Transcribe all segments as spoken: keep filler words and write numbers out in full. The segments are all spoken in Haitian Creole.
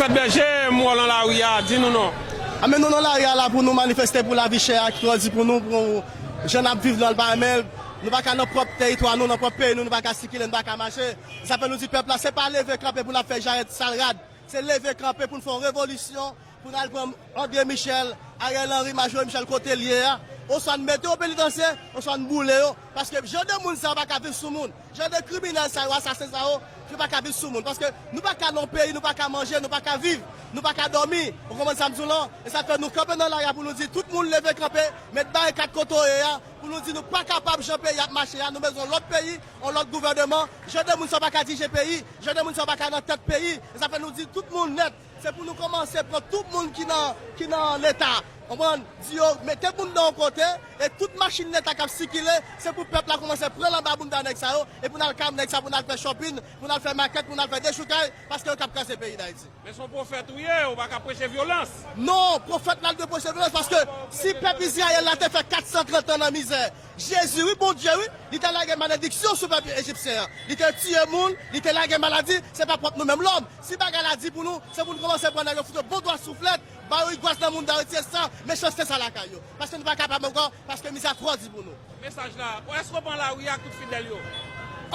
Bèje, m wè w nan lari a, di nou non. Anben, nou nan lari a la pou nou manifeste pou lavi chè a ki twò di pou nou, pou jan n ap viv nan l pa renmen l. Nou pa ka nan pwòp tèritwa nou, nan pwòp peyi nou, nou pa ka sikile, nou pa ka mache. Sa fè nou di pèp la, se pa leve kanpe pou n ap fè jarèt sal rad. Se leve kanpe pou n fè yon revolisyon, pou n al pran André Michel, Ariel Henry, Majorie Michel kote l ye a. Oswa n mete yo penitansye, oswa n boule yo. Paske jan de moun sa yo pa ka viv sou moun. Jan de kriminèl sa yo, asasen sa yo, yo pa ka viv sou moun. Paske nou pa ka nan yon peyi, nou pa ka manje, nou pa ka viv, nou pa ka dòmi. Ou konprann sa m di w lan? E sa fè nou kanpe nan lari a pou nou di tout moun leve kanpe, met barikad kote w ye a, pou nou di nou pa kapab jan peyi ap mache a, nou bezwen yon lòt peyi, yon lòt gouvèneman. Jan de moun sa yo pa ka dirije peyi, jan de moun sa yo pa ka nan tèt peyi. E sa fè nou di tout moun nèt, se pou nou kòmanse pran tout moun ki nan, ki nan Leta. Konprann? Di yo, mete bounda yon kote, e tout machin Leta k ap sikile, se pou pèp la kòmanse pran l anba bounda nèg sa yo, e pou n al kay nèg sa, pou n al fè shopping, pou n al fè makèt, pou n al fè dechoukay, paske yo k ap kraze peyi Dayiti. Men se yon pwofèt ou ye, ou pa ka preche vyolans. Non, pwofèt la dwe preche vyolans, paske si pèp Izrayèl la te fè kat san trant an nan mizè, Jezi, wi, Bondye, wi, li te lage malediksyon sou pèp ejipsyen an. Li te tiye moun, li te lage maladi, se pa pwòp nou menm lòm. Si bagay la di pou nou, se pou nou kòmanse pran nèg yo fout yo bon dwa souflèt, ba yo igwas nan moun da retire sa, mechanste sa lakay yo. Paske nou pa kapab ankò, paske mizè a twò di pou nou. Mesaj la, èske w pran lari a ak tout fidèl yo?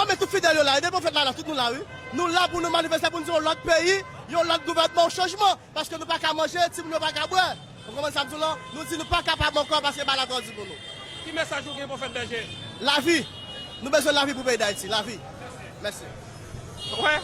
Anben tout fidèl yo la, e depi pwofèt la la, tout nou la wi. Nou la pou nou manifeste, pou nou di yon lòt peyi, yon lòt gouvènman, yon chanjman. Paske nou pa ka manje, timoun yo pa ka bwè. Ou konprann sa m di w lan? Nou di nou pa kapab ankò paske bagay la twò di pou nou. Ki mesaj ou gen pwofèt Bèje? Lavi. Nou bezwen lavi pou peyi Dayiti. Lavi. Mèsi. Ou wè?